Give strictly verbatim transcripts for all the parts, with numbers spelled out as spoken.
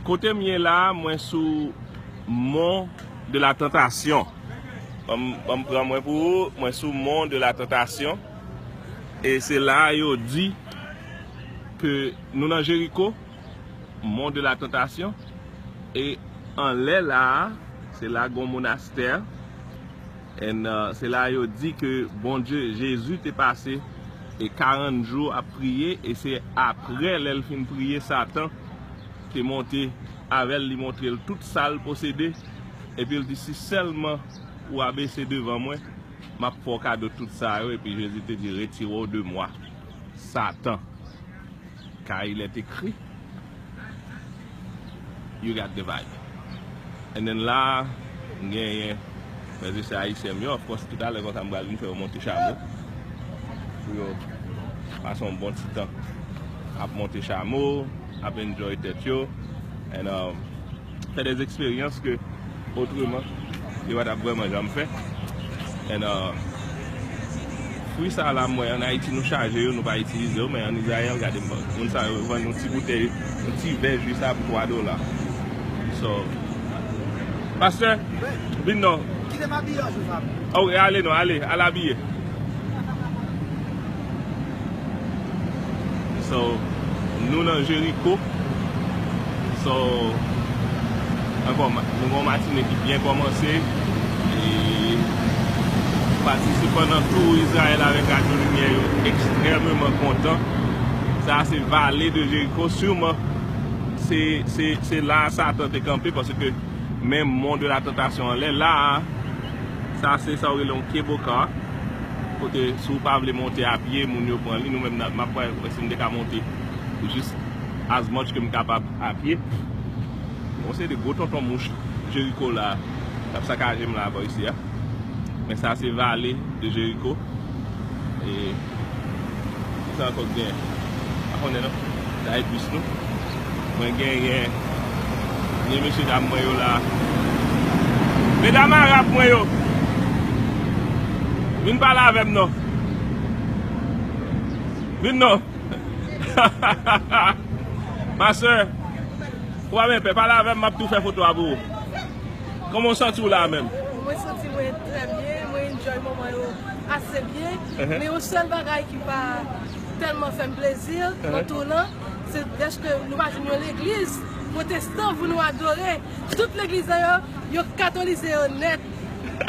Kote m ye la, mwen sou Mont de la Tentation. Ban m, ban m pran mwen pou ou, mwen sou Mont de la Tentation. E se la yo di ke nou nan Jeriko, Mont de la Tentation. E anlè la a, se la gon monastè. And, uh, se la yo di ke Bondye, Jezi te pase e karant jou ap priye, e se apre lè l fin priye, Satan te monte avè l, li montre l tout sa l posede, epi l di, "Si sèlman ou abese devan mwen, m ap fè w kado tout sa yo," epi Jezi te di, "Retire w de mwa, Satan." Car il est écrit, you got the vibe. And then la, m genyen frè e sè ayisyen m yo, of course, toutalè konsa m pral vin fè yo monte chamo. Pou yo pase yon bon ti tan ap monte chamo, ap enjoy tèt yo. And, um, fè des expériences que autrement yo pa t ap vrèman janm fè. And, uh, fwi sa la, m wè ann Ayiti nou chaje yo, nou pa itilize yo, men ann Izrayèl, gade m, moun sa yo vann yon ti boutèy, yon ti vè ji sa pou twa dola. So, pastè, vin non. Kite m abiye, Jovab. Ok, ale non, ale, al abiye. So, nou nan Jeriko. So, ankò, ma-, nou gon matine ki byen kòmanse. E patisipan nan tou Izrayèl avèk Radyo Limyè yo ekstrèmeman kontan. Sa a se Vale de Jeriko. Siman, se, se, se la Satan te kanpe, paske menm Mont de la Tentation anlè la a, sa se sa yo rele yon cable car. Kote, si w pa vle monte a pye, moun yo pran li. Nou menm, n ap, m ap wè si m te ka monte jis as much ke m kapab a pye. Bon, se de gwo tonton mouch Jeriko la, k ap sakaje m la bò isi a. Men sa se Vale de Jeriko. E kisa ankò k genyen? Pa konnen non. Sa e bis nou. Mwen genyen, gen mesye dam mwen yo la. Medam arab mwen yo. Vin pale avè m non. Vin non. Ma sè, ou pa byen pè, pale avè m, m ap tou fè foto a pou ou. Kòman w santi w la menm? Mwen santi mwen trè byen, mwen enjoy moman yo ase byen. Uhum. Men yon sèl bagay ki pa tèlman fè m plezi nan tou lan, se dèske nou pa jwenn yon legliz pwotestan pou nou adore. Tout legliz la yo, yo katolize yo nèt.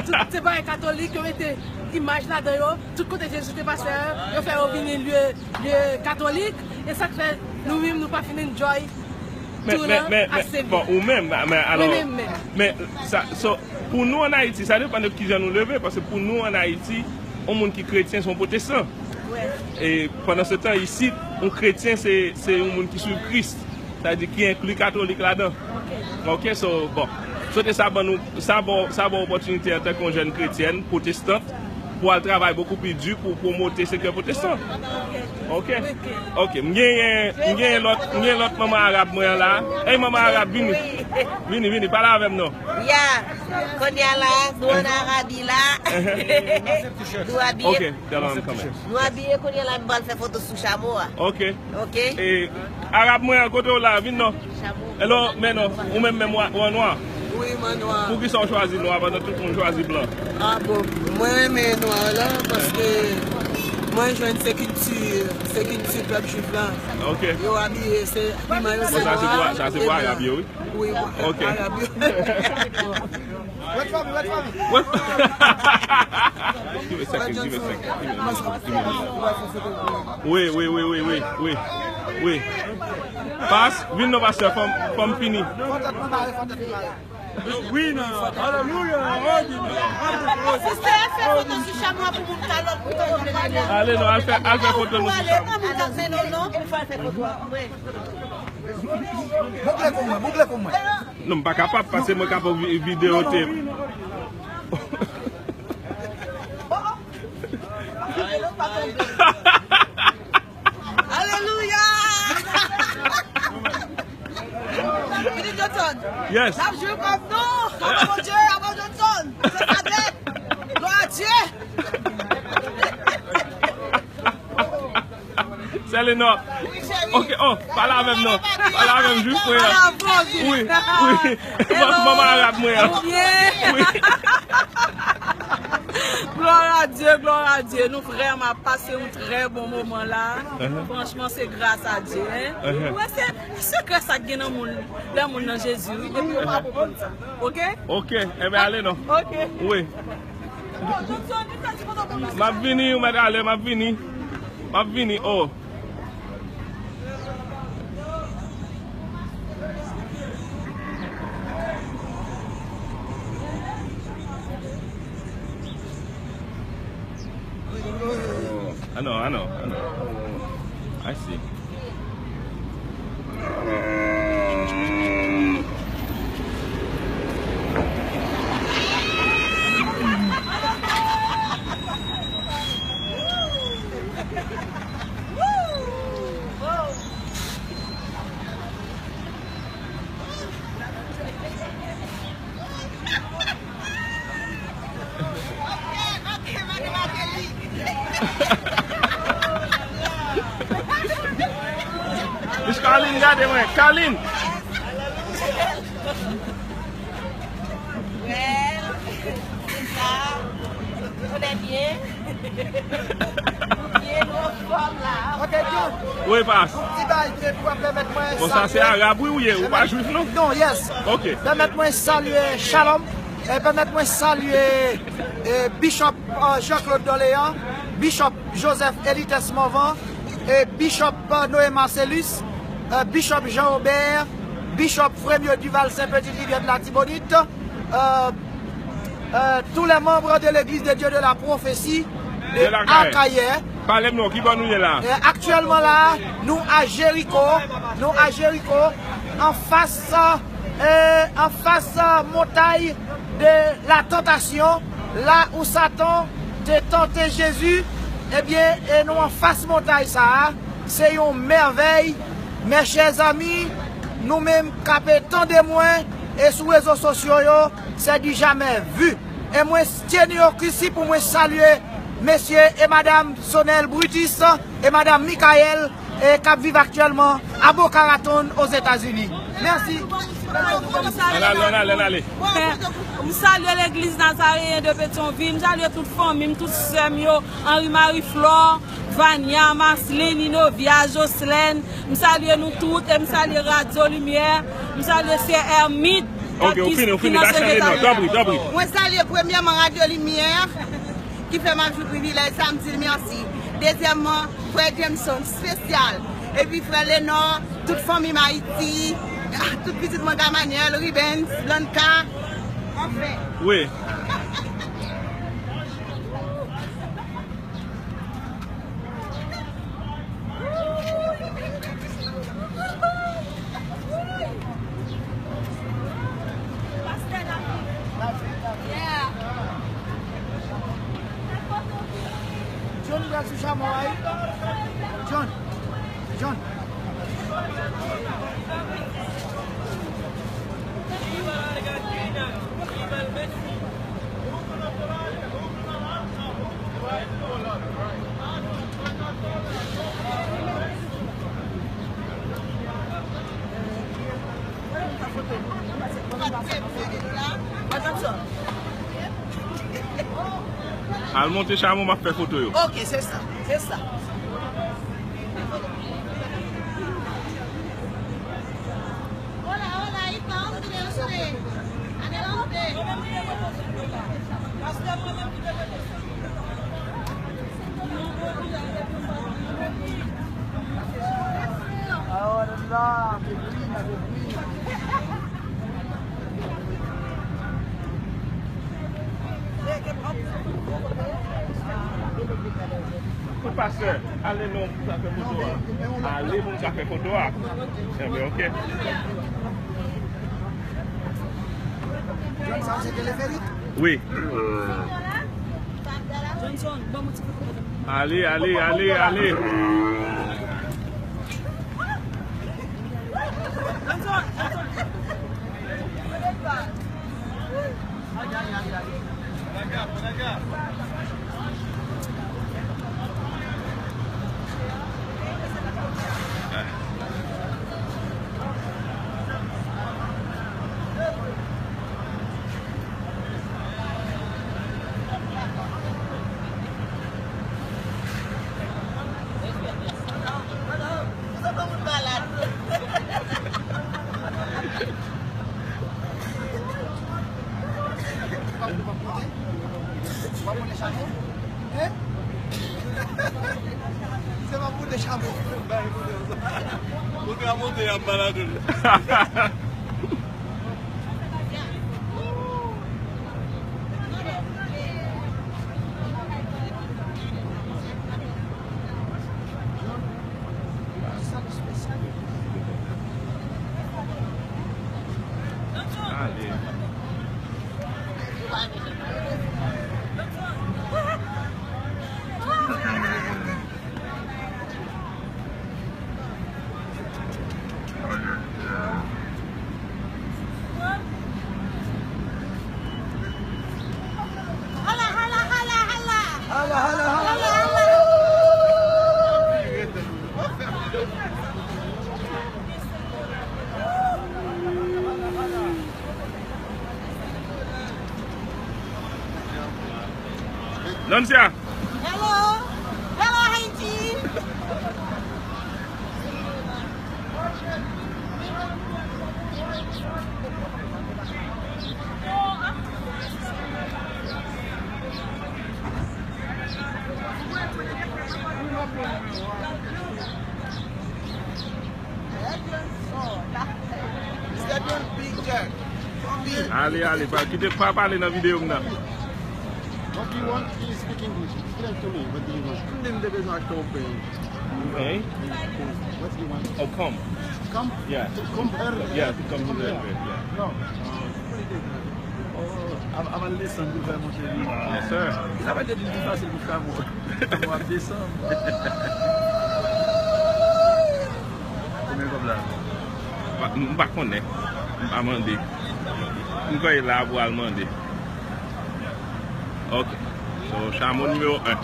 Tout se bagay katolik, yo mete imaj ladan yo. Tout kote Jezi te pase a, yo fè yo vini lye, lye katolik. E sa k fè nou menm nou pa fin enjoy tou lan ase byen. Bon, ou menm, men alò, men sa, so, pou nou ann Ayiti, sa depann de kijan nou leve, paske pou nou ann Ayiti, yon moun ki kretyen se yon pwotestan. E pandan se tan, isit, yon kretyen se, se yon moun ki swiv Kris. Sa vle di ki enkli katolik ladan. Ok, so, bon. Sote sa ban nou, sa ba w, sa ba w opòtinite antanke yon jèn kretyèn, pwotestant, pou al travay bokou pi di pou pwomote sektè pwotestan. Ok. Ok, m genyen, m genyen lòt, m genyen lòt manman arab mwen an la. Ey, manman arab, vini. Vini, vini, pale avè m non. Ya, kounye a la, nou ann Arabi la. Nou abiye. Ok, tèl an kanmenm. Nou abiye kounye a la, m pral fè foto sou chamo a. Ok. Ok. E, arab mwen an, kote w la? Vin non. Hello, men non. Ou menm menm ou an nwa? Wi, mwen nwa. Poukisa w chwazi nwa pandan tout moun chwazi blan? Ah bon, mwen renmen nwa la paske mwen jwenn se kilti, se kilti pèp jwif la. Ok. Yo abiye, se abiman yo se nwa. Bon, sa se pou, sa se pou arab yo, wi. Wi, arab yo. Ok. Give me a second, give me a second, give me a second, give me a second. Wi, wi, wi. Pas, vin non, pastè, fò m, fò m fini. Wi, non. Alelouya. Sistè, fè foto sou chamo a pou moun ka lòt, pou moun ka lòt. Ale non, al fè, al fè foto nou sou chamo. Bougle pou mwen, bougle pou mwen. Non, m pa kapab, paske mwen kapab vi-, videyote. Alelouya! Philippe Johnson. Yes. N ap jwe kòb nou. Avan Bondye, avan Johnson. Se sa nèt. Glwa a Dye. Sèlino. Wi, cheri. Ok, oh, pale avè m non. Pale avè m, jis frè. Pale avè m, wi. Wi, wi. Manman arab mwen an. Wi. Gloire à Dieu, gloire à Dieu. Nou vrèman pase yon trè bon moman la. Franchman, se gras a Dye, hein. Ou wè, se sekrè sa k gen nan moun, lè moun nan Jezi, wi. Epi yo pa konprann sa. Ok? Ok, enben ale non. Ok. Wi. M ap vini, ou mèt ale, m ap vini. M ap vini, oh. I know, I know, I know. I see. Miss Carline, gade mwen. Carline! Well, se sa. Konnen byen. Byen, nou anfòm la. Ok, John. Wi, pas. Yon ti bagay ke pou pèmèt mwen salye. Bon, sa se arab, wi, ou ye. Ou pa jwif, non? Non, yes. Ok. Pèmèt mwen salye Shalom. E pèmèt mwen salye, e, Bishop, e, Jean-Claude Doléan, Bishop Joseph Elites Morvan, e, Bishop, e, Noé Marcellus, e, Bishop Jean Robert, Bishop Frémio Duval Saint Petite Rivière de l'Artibonite, e, e, tous les membres de l'Église de Dieu de la Prophétie de Akayè. Pale m non, ki bò nou ye la? E, aktyèlman la, nou a Jeriko, nou a Jeriko, anfas, e, anfas, e, montay de la tantasyon, la où Satan te tante Jezi, ebyen, e nou anfas montay sa a, se yon mèvèy, mes chers amis, nou menm k ap tande mwen, e sou rezo sosyo yo, c'est du jamais vu. E mwen tyenn yo isi pou mwen salye mesye e madam Sonel Brutus e madam Michael, e k ap viv aktyèlman a Boca Raton, Ozetazini. Mèsi. Ann ale, ann ale, ann ale. M salye legliz Nazareyen de Petyonvil, m salye tout fanmi m, tout sè m yo, Henri Marie Flore, Vania, Marceline, Inovia, Jocelyn, m salye nou tout, e m salye Radyo Limyè, m salye sè Hermide. Ok, ou fini, ou fini, pa chanje non, tanpri, tanpri. Mwen salye premyèman Radyo Limyè, ki fè m ap jwi privilèj sa, m di l mèsi. Dezyèmman, frè Jameson, espesyal. Epi frè Lenor, tout fanmi m Ayiti, tout pitit mwen Gamaniel, Rubens, Blanca, anfen. Wi. John pral sou chamo a wi. John. John. Al monte chamo, m ap fè foto yo. Ok, se sa, se sa. Hola, hola, hija, ¿dónde te quieres subir? Adelante. Ahora la, que prima, que prima. Pastè, ale non pou sa fè foto a. Ale pou sa fè foto a. Enben, ok. Wi. Ale, ale, ale, ale. Malade. Ale. Hala, hala, hala, hala. Hala, hala, hala. Hala, hala. Lancia. Hello. Hello, Haiti. Ale, ale, pa kite, pa pale nan videyo m nan. What do you want? Please speak English. Explain to me. What do you want? M di m te bezwen achte yon peny. Peny? What do you want? Oh, comb. Comb? Yeah. To comb her hair? Yeah, to comb her hair, yeah. No. Oh, av-, avan l desann pou l fè monte li. Yes, sir. Sa pa t di l pi fasil pou fè mwen. Mwen ap desann. Konbyen kòb la? M pa, m pa konnen. M pa mande. M kwè e la pou al mande. Ok. So, chamo nimewo en.